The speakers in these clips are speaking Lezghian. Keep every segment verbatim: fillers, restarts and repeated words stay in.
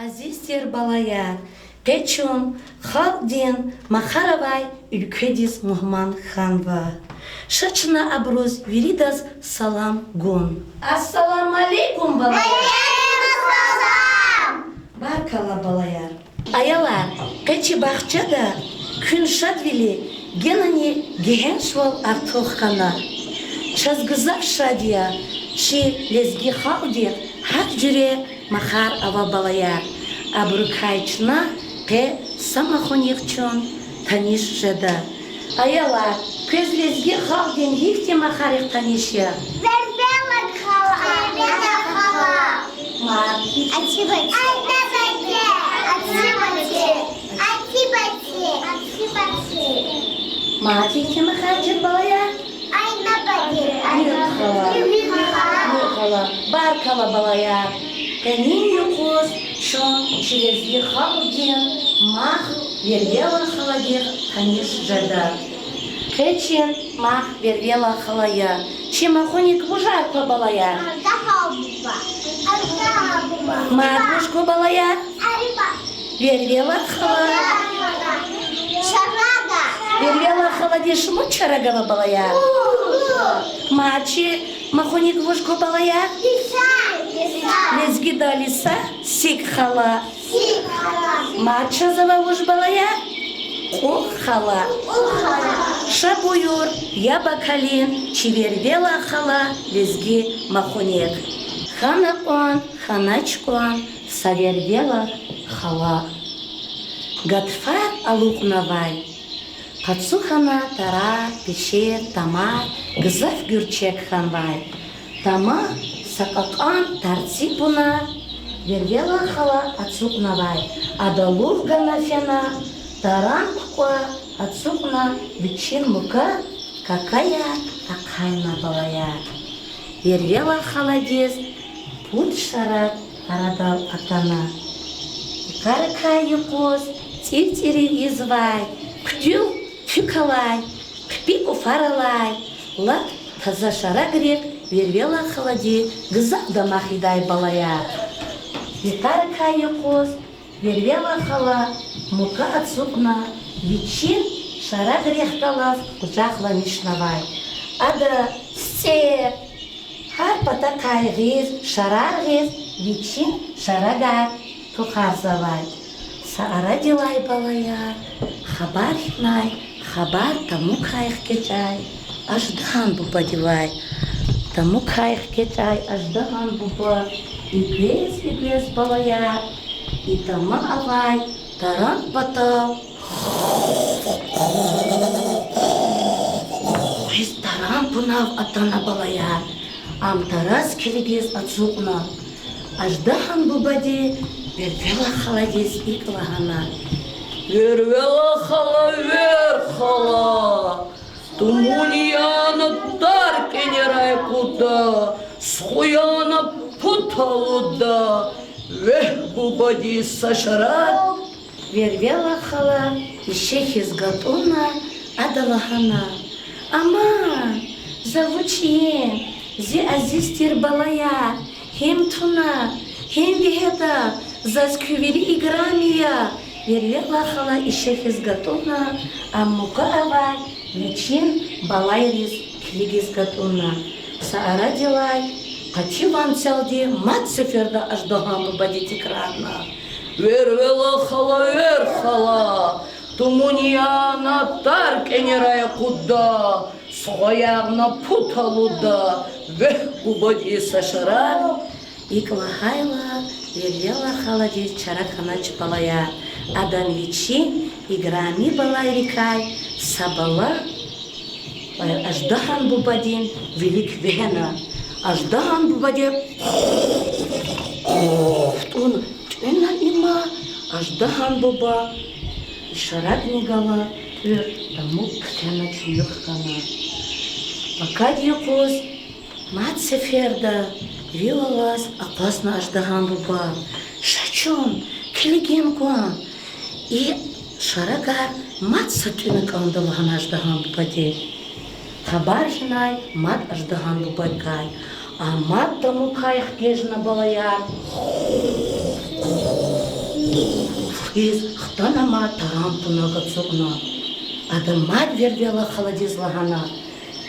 Азиз тир балаяр, къе чун халкьдин махар авай уьлкведиз мугьман хьанва. Ша чна абуруз виридаз салам гун. Ассаламу алейкум, балаяр! Баркалла, балаяр! Аялар, къе чи бахчада куьн шадвиле генани гегьеншвал артух хьана. Чаз гзаф шад я, чи лезги халкьдихъ гьар жуьре махар ава, балаяр. Абурукай чна къе са махунихъ чун таниш жеда. Аялар, квез лезги халкьдин гьихьтин махарихъ таниш я? Вервела хала. Вервела хала. Мад гьихьтин? Ачи бати. Ачи бати. Ачи бати. Ачи бати. Мад гьихьтин махар жеда, балаяр? Айна бати. Нуькӏ хала. Нуькӏ хала. Нуькӏ хала. Баркалла, балаяр. Къенин юкъуз чун чи лезги халкьдин мах Вервела халадихъ таниш жеда. Къе чи мах Вервела хала я. Чи махуник вужар ква, балаяр? Мад вуж ква, балаяр? Вервела хала. Вервела халадиз шумуд чараг ава, балаяр? Мад чи махуник вуж ква, балаяр? Лезгида лиса сик хала. Мад чаз ава вуж, балаяр? Кьух хала. Ша буюр, яб акалин чи Вервела хала лезги махуник. Хьана кьван, хьанач кьван са Вервела хала. Гатфар алукьнавай. Къацу хьана тарар, пешер, тамар, гзаф гуьрчег хьанвай. Тама са кьакьан тарци пуна, Вервела хала ацукьнавай. Ада лув гана фена, таран кукӏва ацукьна, вичин мука какаяр ахъайна, балаяр. Вервела халадиз пуд шараг арадал атана. Йикъарикай юкъуз цӏирцӏирив ийизвай, хъуьтуьл туькӏ алай, хъипи кӏуфар алай, лап таза шарагрихъ Вервела халади гзаф дамах ийидай, балаяр. Йикъарикай юкъуз Вервела хала мука ацукьна, вичин шарагрихъ галаз къужахламишнавай. Ада сцӏер, гьар патахъай гъиз, шарар гъиз, вичин шарагар тухарзавай. Са арадилай, балаяр, хабар хьанай, хабар тамукай хкечӏай аждагьан бубадивай. Тамукай хкечӏай аждагьан буба, эгвез-эгвез, балаяр, и тама авай таран патал гъиз таран пунал атана, балаяр. Ам тараз килигиз ацукьна. Аждагьан бубади Вервела халадиз икӏ лагьана: Вервела хала, вер хала, тумун яна тар кӏенерай кьуда, сху яна пут алуда, вегь бубадиз са шараг. Вервела хала ише хьиз гатӏунна, ада лагьана: Аман, за вуч ийин, зи азиз тир балаяр, гьим туна, гьим вегьеда, заз куь вири играми я. Вервела хала ише хьиз гатӏунна, ам мука авай вичин балайриз килигиз гатӏунна. Са арадилай къати ванцелди мад сеферда аждагьан бубади тикрарна: Вервела хала, вер хала, тумун яна тар кӏенерай кьуда, сху яна пут алуда, вегь бубадиз са шараг. Икӏ лагьайла, Вервела халадиз чара хьанач, балаяр. Адан вичин играми балайрикай са бала аждагьан бубадин вилик вегьена. Аждагьан бубади тӏун тӏуьна има, аждагьан буба шарагни гана, тӏуьр, тамук хъфена, чуьнуьх хьана. Пакад юкъуз мад сеферда вил алаз акъвазна аждагьан буба. Ша чун килигин кван, и шарагар мад са тӏуьна кӏанда лагьана аждагьан бубади. Хабар хьанай мад аждагьан бубадикай. Ам мад тамукай хкежна, балаяр. хъийиз хтана мад таран пунал ацукьна. Ада мад Вервела халадиз лагьана: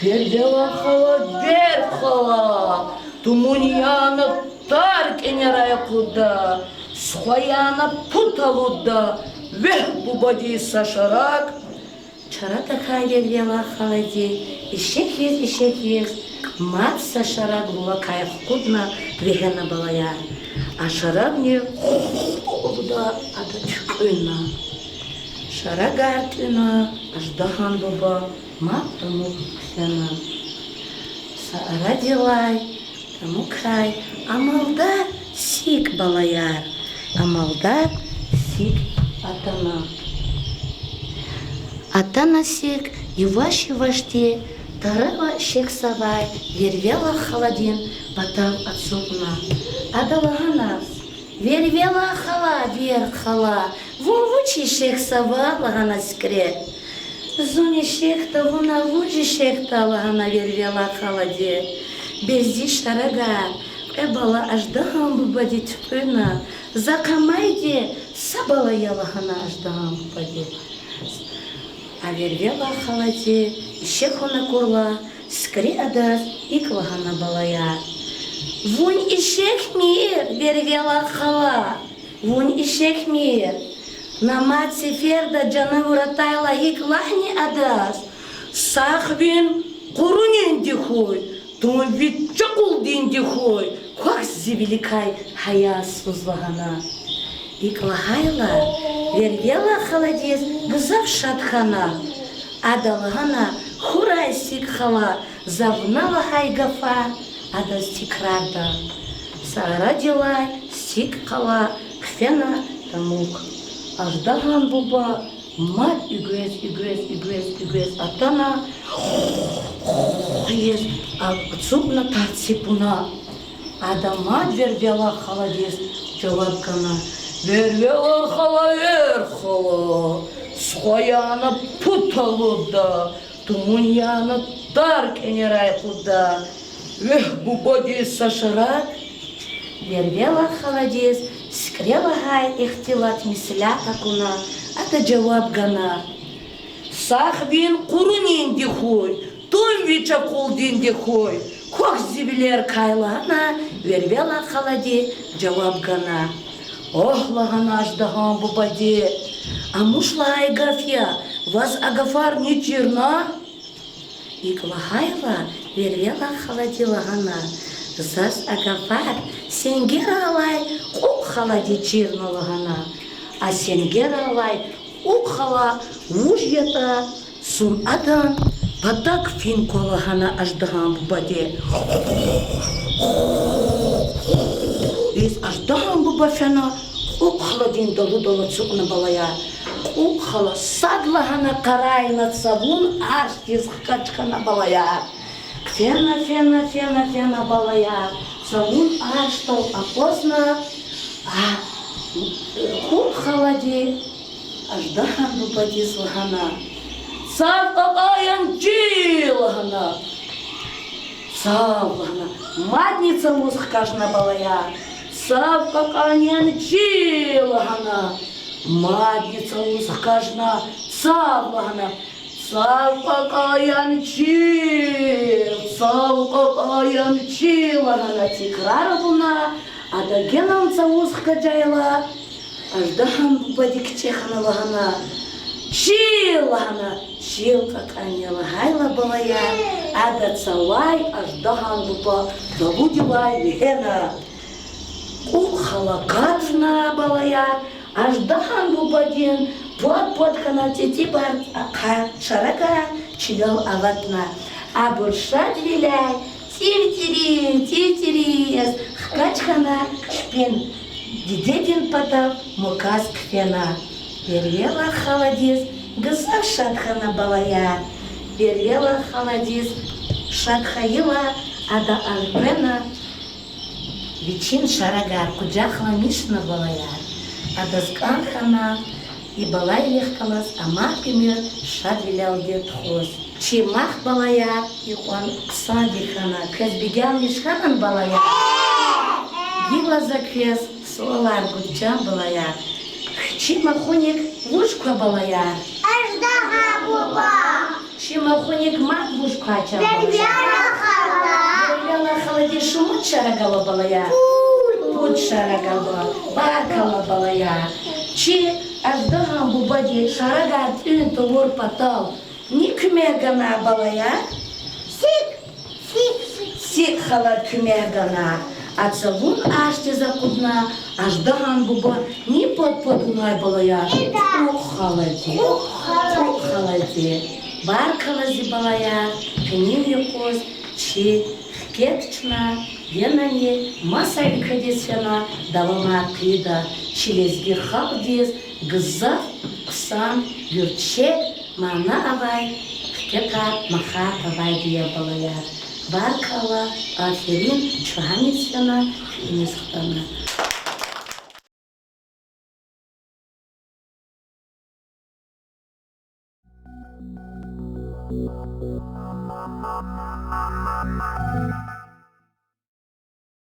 Вервела хала, верх хала, тумун яна тар кӀенерай акъудда, сухва яна пуд алудда, вегь бубадиз са шараг. Чарада кай Вервела халади ишехьиз-ишехьиз мад са шараг лувакай хкудна вегьена, балаяр. А шарагни лугьуда ада туькьуьнна. Шарагар тӀуьна, аждагьан буба мад тамук хъфена. Са арадилай тамукай амалдар сикӀ, балаяр, амалдар сикӀ атана. Атана сикӀ, яваш-явашди тарава ишехьзавай Вервела халадин патав ацукьна. Ада лагьана: Вервела хала, верх хала, вун вуч ишехьзава? лагьана сикӀре. Зун ишехьда, вуна вуж ишехьда? лагьана Вервела халади. Безди шарагар кьве бала аждагьан бубади туькьуьнна, захъ амайди са бала я, лагьана аждагьан бубади. А Вервела халади ишехьун акурла, сикӀре адаз икӀ лагьана, балаяр: Вун ишехьмир, Вервела хала, вун ишехьмир. На мад сеферда жанавур атайла гьикӀ лагьни адаз: Сагъвин къурунинди хьуй, тум вич чакъулдинди хьуй, квахь зи виликай гьаясуз, лагьана. ИкӀ лагьайла, Вервела халадиз гзаф шад хьана. Ада лагьана: Хьурай, сикӀ хала, за вуна лагьай гафар адаз тикрарда. Са арадилай сикӀ хала хъфена тамук. Аждагьан буба мад уьгвез, уьгвез, уьгвез, уьгвез атана, хъийиз ацукьна тарци пуна. Ада мад Вервела халадиз жаваб гана: Вервела хала, верх хала, сухва яна пуд алудда, тумун яна тар кӀенерай акъудда, вегь бубадиз са шараг. Вервела халадиз сикӀре лагьай ихтилат меслят акуна, ада жаваб гана: Сагъвин къурунинди хьуй, тум вич акъулдинди хьуй, квахь зи вилерикай, лагьана Вервела халади жаваб гана. Агь, лагьана аждагьан бубади, амуш лагьай гаф я, ваз а гафарни чирна? ИкӀ лагьайла, Вервела халади лагьана: Заз а гафар сенгералай кьукь халади чирна, лагьана. А сенгералай кьукь хала вуж ятӀа, зун адан патав фин ква, лагьана аждагьан бубади. Из аждагьан буба фена кьукь халадин далудал ацукьна, балаяр. Кьукь хала сад лагьана къарагъна цавун аршдиз хкаж хьана, балаяр. Фена, фена, фена, фена, балаяр, цавун аршдал акъвазна, а кьукь халади аждагьан бубадиз лагьана: Цав кьакьан ян чи, лагьана. Цав, лагьана. Мадни цавуз хкажна, балаяр. Цав кьакьан ян чи, лагьана. Мадни цавуз хкажна. Цав, лагьана. Цав кьакьан ян чи, цав кьакьан ян чи, лагьана тикрар авуна, ада генани цавуз хкажайла, аждагьан бубади кичӀе хьана лагьана: Чил, лагьана. Чил кьакьан я лагьайла, балаяр, ада цавай аждагьан буба далудилай вегьена. Кьукь хала катна, балаяр, аждагьан бубадин пад-пад хьана цӀитӀибар ахъа шарагар чилел аватна. Абур шадвиляй тӀир-тӀириз, тӀир-тӀириз хкаж хьана чпин дидедин патав муказ хъфена. Вервела халадиз гзаф шад хьана, балаяр. Вервела халадиз шад хьайила, ада элкъвена вичин шарагар, къужахламишна, балаяр. Адаз кӀан хьана и балайрихъ галаз амай уьмуьр шадвилелди тухуз. Чи мах, балаяр, икьван хъсандик хьана, квез бегенмиш хьанани, балаяр? Гила за квез суалар гуда, чан балаяр. Чи махуник вуж ква, балаяр? Аждагьан буба. Чи махуник мад вуж квач, балаяр? Дервела халади. Дервела халади шумуд шараг ава, балаяр? Пуд. Пуд шараг ава. Баркалла, балаяр. Чи аждагьан бубади шарагар тӀуьн тавур патал ни куьмек гана, балаяр? СикӀ. СикӀ халад куьмек гана. А цавун ашдиз акъудна, аждагьан буба ни пад-пад авунай, балаяр? ЦӀукӀ халади. ЦӀукӀ халади. Баркалла зи балаяр, къенин юкъуз чи хкет чна, генани маса уьлкведиз фена давамар хъийида. Чи лезги халкьдиз гзаф хъсан, гуьрчег мана авай хкетар, махар авайди я, балаяр. Баркалла, аферин, чун гьаниз фена, куьниз хтана.